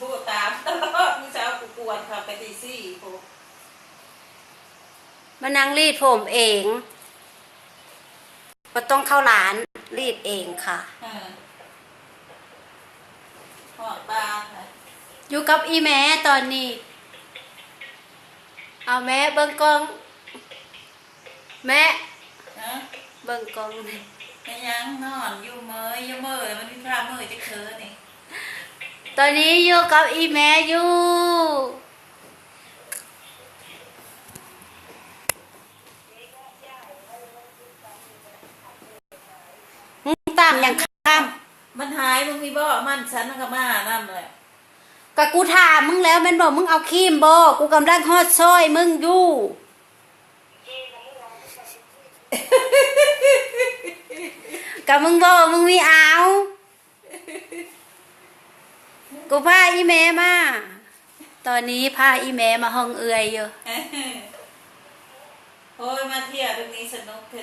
ໂທຕາມຕະຫຼອດ ມື້ເຊົ້າກູກວນເຂົາແຕ່ຕີສີ່ພຸ້ນ ມານັ່ງລີດຜົມເອງ ບໍ່ຕ້ອງເຂົ້າຮ້ານ ລີດເອງຄ່ະ. ເອີ ຮອດບ້ານລະ ຢູ່ກັບອີ່ແມ່ຕອນນີ້. ເອົາແມ່ເບິ່ງກ້ອງ ແມ່ ຮະ ເບິ່ງກ້ອງແນ່. ເປັນຫຍັງ? ນອນຢູ່ເມີຍ ຢູ່ເມີຍ ມັນມີພາເມີຍຈັກເທື່ອນີ້. ຕອນນີ້ຢູ່ກັບອີ່ແມ່ຢູ່. ມຶງຕາມຫຍັງຄຳ? ມັນຫາຍ ມຶງມີບໍ່? ມັນສັນ ມັນກໍມານຳແຫຼະ. ກະກູຖາມມຶງແລ້ວແມ່ນບໍ່? ມຶງເອົາຄຣີມບໍ່? ກູກຳລັງຮອດຊ່ອຍມຶງຢູ່. ກະມຶງບອກວ່າມຶງມີເອົາ. ກູພາອີ່ແມ່ມາ. ຕອນນີ້ພາອີ່ແມ່ມາຫ້ອງເອື້ອຍຢູ່. ໂອ້ຍ ມາທ່ຽວແບບນີ້ສະໜຸກແທ້.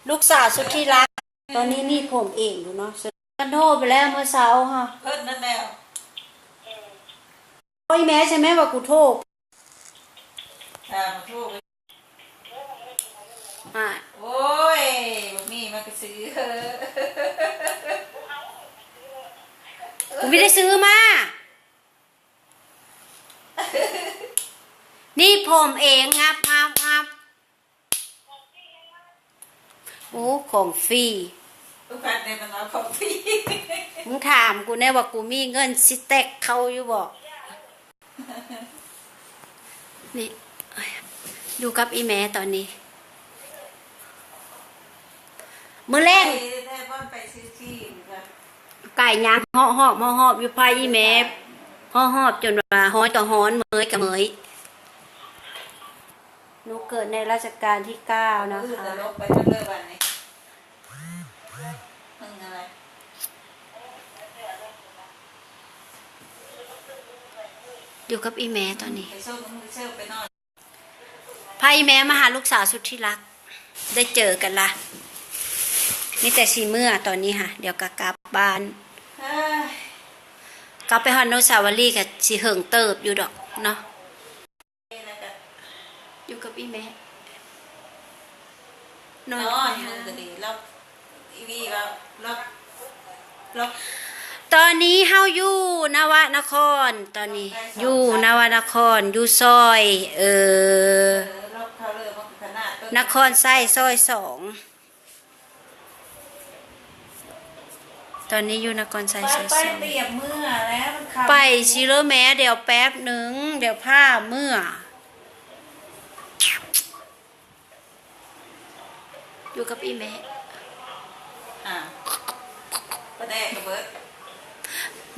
ລູກສາວສຸດທີ່ລັກ ຕອນນີ້ໜີບຜົມເອງຢູ່ເນາະ. ກັນໂທໄປແລ້ວມື້ເຊົ້າຮະ ເພິ່ນນັ້ນແຫຼະ. ໂອ້ຍ ແມ່ ໃຊ່ແມ່ວ່າກູໂທ ຖາມໂທ. ອາ ໂອ້ຍ ບັກມີມັນກະຊື້ ກູບໍ່ໄດ້ຊື້ມາ. ໜີບຜົມເອງ ງັບ ງັບ ງັບ. ໂອ້ ຂອງຟຣີ ເອີ ພັດໄດ້ມາເອົາຂອງຟຣີ. ມຶງຖາມກູແນ່ວ່າກູມີເງິນຊິແຕັກເຂົ້າຢູ່ບໍ່? ນີ້ ຢູ່ກັບອີ່ແມ່ຕອນນີ້ ມື້ແລງ ໄປ ໄປຊື້ຄຣີມ ກາຍຍ່າງເຫາະຫອບ ເຫາະຫອບຢູ່ພາອີ່ແມ່ ເຫາະຫອບຈົນວ່າຮ້ອນກໍຮ້ອນ ເມີຍກໍເມີຍ. ໜູເກີດໃນລາຊະການທີເກົ້ານະຄະ. ຢູ່ກັບອີ່ແມ່ຕອນນີ້. ພາອີ່ແມ່ມາຫາລູກສາວສຸດທີ່ລັກ ໄດ້ເຈີກັນລະ. ມີແຕ່ຊິເມືອຕອນນີ້ຫະ ດຽວກໍກັບບ້ານ. ເອີຍ ກັບໄປຮອດອະນຸສາວະລີກໍຊິເຫິງເຕີບຢູ່ດອກເນາະ. ຢູ່ກັບອີ່ແມ່ ນອນ ນອນຢູ່ຫັ້ນກໍດີ. ລາວ ອີ່ວີວ່າ ລາວ ລາວ ຕອນນີ້ເຮົາຢູ່ນະວະນະຄອນ ຕອນນີ້ຢູ່ນະວະນະຄອນ ຢູ່ຊອຍ ເອີ ເອີ ລາວເຂົ້າເລີຍ ມັນຂະໜາດ ນະຄອນໄຊຊອຍສອງ. ຕອນນີ້ຢູ່ນະຄອນໄຊຊອຍສອງ. ໄປ ໄປ ຕຽມເມືອແລ້ວ ມັນຄ່ຳ. ໄປຊິເລີແມ່ ດຽວແປັບໜຶ່ງ ດຽວພາເມືອ. ຢູ່ກັບອີ່ແມ່. ອ້າວ ປາແດກກະເບິດ.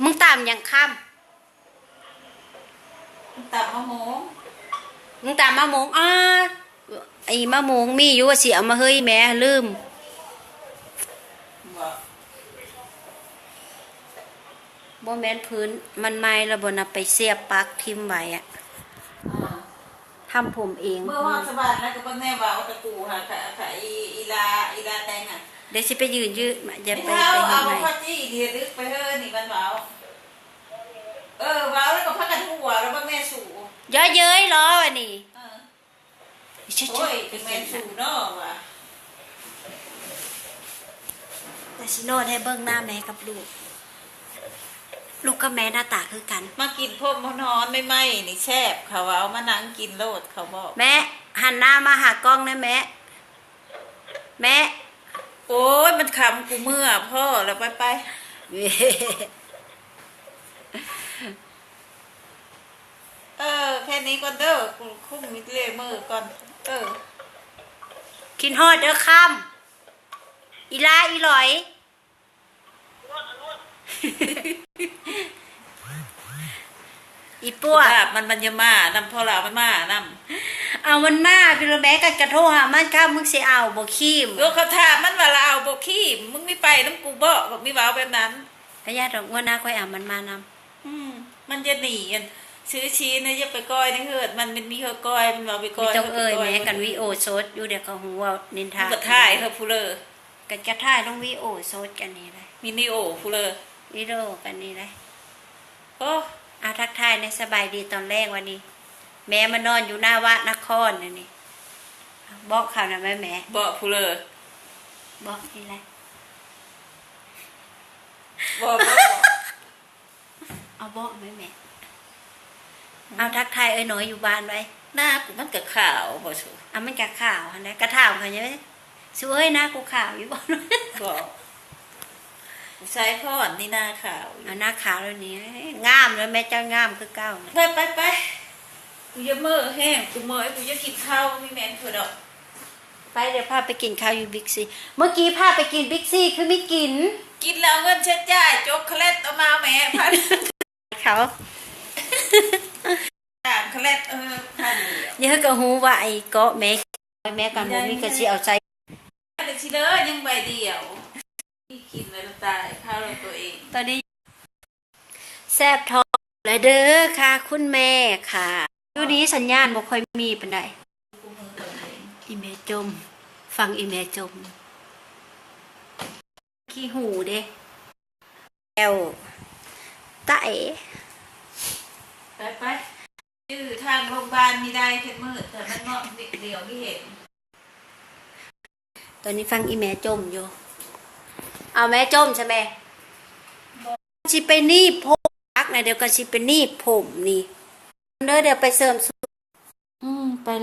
ມຶງຕຳຫຍັງຄຳ? ຕຳມະມ່ວງ. ມຶງຕຳມະມ່ວງ. ອ້າ ອີ່ມະມ່ວງມີຢູ່ ວ່າຊິເອົາມາເຮີຍແມ່ ລືມ. ບໍ່ ບໍ່ແມ່ນພື້ນ ມັນໃໝ່ແລ້ວບໍ່ນະ ໄປສຽບປັກຖິ້ມໄວ້ອະ. ອ່າ ທຳຜົມເອງ. ເມື່ອຮອດສະຫວັນແລ້ວກໍເບິ່ງແນ່ວ່າ ວ່າຕະກູຫາ ຂະ ຂະ ອີ ອີລາ ອີລາແຕງອະ. ດຽວຊິໄປຢືນຢືດ ຢ່າໄປ ໄປເຮັດໃໝ່. ເອົາພາຈີ່ນີ້ດຶກໄປເຮີນີ້ ມັນເວົ້າ. ເອີ ເວົ້າແລ້ວກໍພາກັນຫົວ ແລ້ວເບິ່ງແນ່ສູ. ເຍີະເຍີ້ຍຫຼໍອັນນີ້. ເອີ ໂອ້ຍ ຈັ່ງແມ່ນສູເນາະວ່າ. ແຕ່ຊິນອນໃຫ້ເບິ່ງໜ້າແມ່ກັບລູກ. ລູກກັບແມ່ໜ້າຕາຄືກັນ. ມາກິນພົມນອນໃໝ່ໆນີ້ແຊບ ເຂົາເວົ້າ. ມານັ່ງກິນໂລດ ເຂົາບອກ. ແມ່ ຫັນໜ້າມາຫາກ້ອງແນ່ແມ່. ແມ່ ໂອ້ຍ ມັນຄ່ຳ ກູເມືອພໍ້ແລ້ວ ໄປໆ. ເອີ ແຄ່ນີ້ກ່ອນເດີ ກູຄຸມມິດເລເມີກ່ອນ. ເອີ ຄິດຮອດເດີຄຳ ອີຫຼ້າອີຫຼອຍ. ອີປວກ ບາບມັນ ມັນຢ່າມານຳ ເພາະລາວມັນມານຳ. ເອົາມັນມາ ພີ່ລະແມ່ ກັນກະໂທຫາມັນຄ່ຳ ມຶງຊິເອົາບໍ່ຄຣີມ? ໂອ້ ເຂົາຖາມມັນວ່າລາວເອົາບໍ່ຄຣີມ? ມຶງມີໄປນຳກູບໍ? ບັກມີເວົ້າແບບນັ້ນ. ກະຢ່າດອກ ງວດໜ້າຂ້ອຍເອົາມັນມານຳ. ອືມ ມັນຈະໜີ ອັນ ຊື້ຊີ້ນນະ ຢ່າໄປກ້ອຍໃນເຮືອນມັນ ມັນມີເຮືອກ້ອຍ ມັນວ່າໄປກ້ອຍ. ມີຕ້ອງເອີຍແມ່ ກັນວິດີໂອສົດຢູ່ ດຽວເຂົາຮູ້ວ່ານິນທາ. ມັນກໍຖ່າຍເຮີຜູ້ເລີ ກໍຈະຖ່າຍລົງວິດີໂອສົດກັນນີ້ແຫຼະ ວິດີໂອຜູ້ເລີ ວິດີໂອກັນນີ້ແຫຼະ. ໂອ້ ອາ ທັກທາຍແດ່ ສະບາຍດີຕອນແລງວັນນີ້ ແມ່ມານອນຢູ່ນາວະນະຄອນອັນນີ້ ບອກເຂົານະແມ່ ແມ່ ບອກຜູ້ເລີ ບອກນີ້ແຫຼະ ບອກ ບອກ ບອກ ເອົາບອກແມ່ ແມ່ ເອົາທັກທາຍເອື້ອຍນ້ອຍຢູ່ບ້ານໄວ້ ນາກູມັນກະຂາວບໍ່ສູ ອາ ມັນກະຂາວຫັ້ນແຫຼະ ກະຖາມເຂົາຢູ່ ສູເອີຍ ນາກູຂາວຢູ່ບໍ່? ບໍ່ ຜູ້ຊາຍພອນນີ້ໜ້າຂາວຢູ່ ອາ ໜ້າຂາວແລ້ວນີ້ ງາມແລ້ວ ແມ່ເຈົ້າງາມຄືເກົ່ານະ ໄປ ໄປ ໄປ ກູຢ່າເມີແຮງ ກູເມີ ກູຢາກກິນເຂົ້າ ມີແມ່ນເພິ່ນດອກ ໄປ ດຽວພາໄປກິນເຂົ້າຢູ່ບິກຊີ ເມື່ອກີ້ພາໄປກິນບິກຊີຄືມີກິນ ກິນແລ້ວເອົາເງິນໃຊ້ຈ່າຍ ໂຈກຄະແລັດເອົາມາແມ່ ພັນ ເຂົາ ສາມຄະແລັດ ເອີ ພັນດຽວ ຢ່າໃຫ້ເຂົາຮູ້ວ່າໄອ້ເກາະແມ່ ແມ່ກັນບໍ່ມີກະຊິເອົາໃສ່ ແຕ່ຊິເລີຍຍັງໃບດຽວ ກິນແລ້ວຕາຍ ພາໂລດຕົວເອງ ຕອນນີ້ແຊບທ້ອງແລ້ວເດີຄ່ະ ຄຸນແມ່ຄ່ະ ຢູ່ນີ້ສັນຍານບໍ່ຄ່ອຍມີປານໃດ ອີ່ແມ່ຈົ່ມ ຟັງອີ່ແມ່ຈົ່ມ ຂີ້ຫູເດ້ ແລ້ວ ຕາເອ ໄປ ໄປ ຈື່ທາງໂຮງບານນີ້ໄດ້ ຄັນມືດ ແຕ່ມັນເນາະ ດຽວມີເຫັນ ຕອນນີ້ຟັງອີ່ແມ່ຈົ່ມຢູ່ ເອົາແມ່ຈົ່ມຊະແມ່ ຊິໄປໜີບຜົມນະ ດຽວກໍຊິໄປໜີບຜົມນີ້ ເດີ ດຽວໄປເສີມສວຍ ອືມ ໄປ